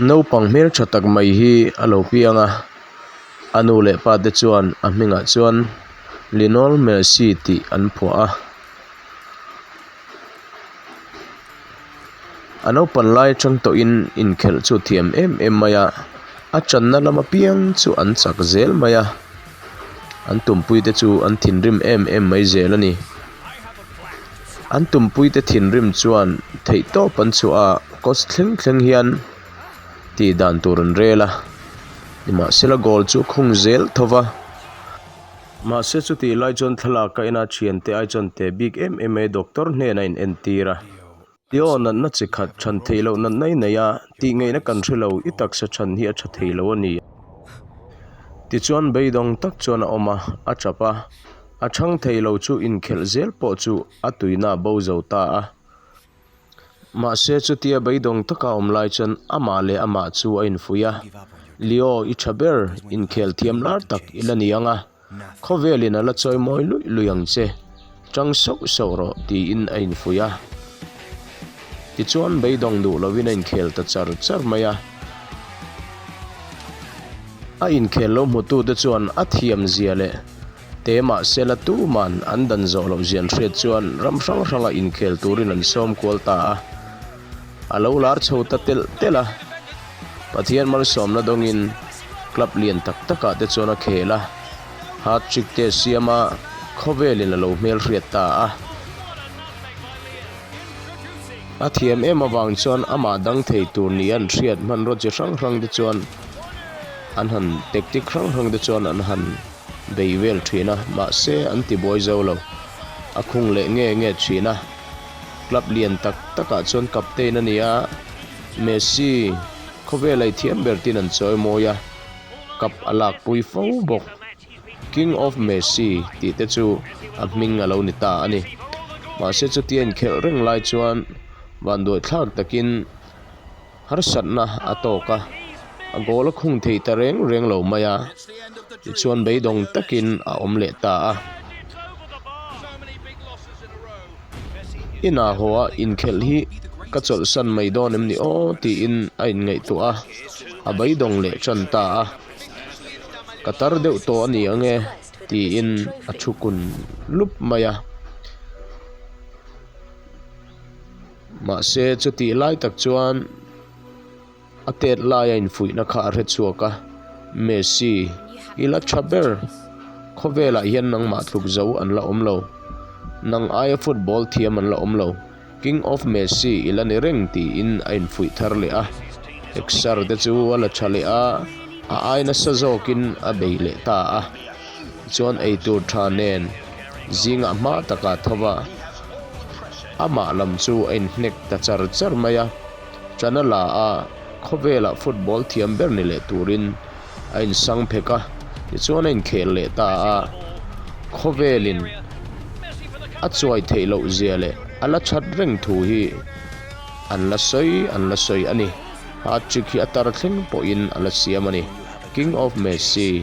Naupang hmeltha tak mai hi a lo piang a a nu leh pa te chuan a hmingah chuan Lionel Messi tih an phuah a. A naupan lai atang tawhin inkhelh chu a thiam em em mai a a channa lam apiang chu an chak zel mai a an tumpui te chu an thinrim em em mai zel a ni. An tumpui te thinrim chuan theih tawp an chhuah a coach thleng thleng hian tih dan tur an rel a nimahsela goal chu a khung zel tho va. Mahse chutih lai chuan thlalak a en a thiante ai chuan te bik em em mai doctor hnenah a in entir a. I aw natna chi khat chhan theih loh natna i nei a, tih ngaihna kan hre lo, i taksa chhan hi a tha thei lo a ni. Tichuan beidawng tak chuan a awm a, a tap a, a chhang thei lo chu inkhelh zel pawh chu a tuina a bo zo ta a. Mahse chutia beidawng taka a awm lai chuan amah leh amah chu a infuih a, Leo i tha ber, inkhel thiam lar tak i la ni ang a. Khawvelin a la chawi mawi luih luih ang che, ṭang sauh sauh rawh tiin a infuih a. Tichuan beidawng duh lovin a inkhel ta char char mai a. A inkhel lo hmutute chuan a thiam zia leh te mahse la tuman an dan zawh loh zia an hriat chuan ram hrang hranga inkhel turin an sawm kual ta a. A lo lar chho ta telh telh a, Pathian malsawmna dawngin club lian tak takah te chuan a khel a, hat trick te a siam a, khawvelin a lo hmelhriat ta a. A thiam em avang chuan amah dang thei tur nia an hriat hmanraw chi hrang hrang te chuan an han tactic hrang hrang te chuan an han bei vel thin a, mahse an tibuai zo lo, a khung leh nge nge thin a. Club lian tak takah chuan captain a ni a, Messi khawvel ei thiam ber tin an chawi mawi a, cup a lakpui fo bawk. King of Messi tih te chu a hming a lo ni ta a ni. Mahse chutia inkhelh reng lai chuan vanduai thlak takin harsatna a tawk a, a goal a khung thei ta reng reng lo mai a, tichuan beidawng takin a awm leh ta a. Inah haw a inkhelh hi ka chawlhsan mai dawn em ni aw tiin a inngaihtuah a, a beidawng leh tan ta a. Ka tar deuh tawh a ni ang e tiin a thu kun lup mai a. Mahse chutih lai tak chuan. A tet laia infuihna kha a hre chhuak a, Messi, i la tha ber. Khawvelah hian nangmah tluk zo an la awm lo. Nang aia football thiam an la awm lo. King of Messi i la ni reng tiin a infuih thar leh a. Exer te chu a la tha leh a, a ai nasa zawkin a bei leh ta a. Tichuan eitur tha nen zingah hma takah tho va, amah lam chu a inhnek ta char char mai a. Chana la a, khawvelah football thiam ber ni leh turin a insang phek a, tichuan a inkhel leh ta a, khawvelin a chuai theih loh zia leh a la that reng thu hi an la sawi an la sawi a ni. Hat trick hi a tar thleng pawhin a la siam a ni. King of Messi.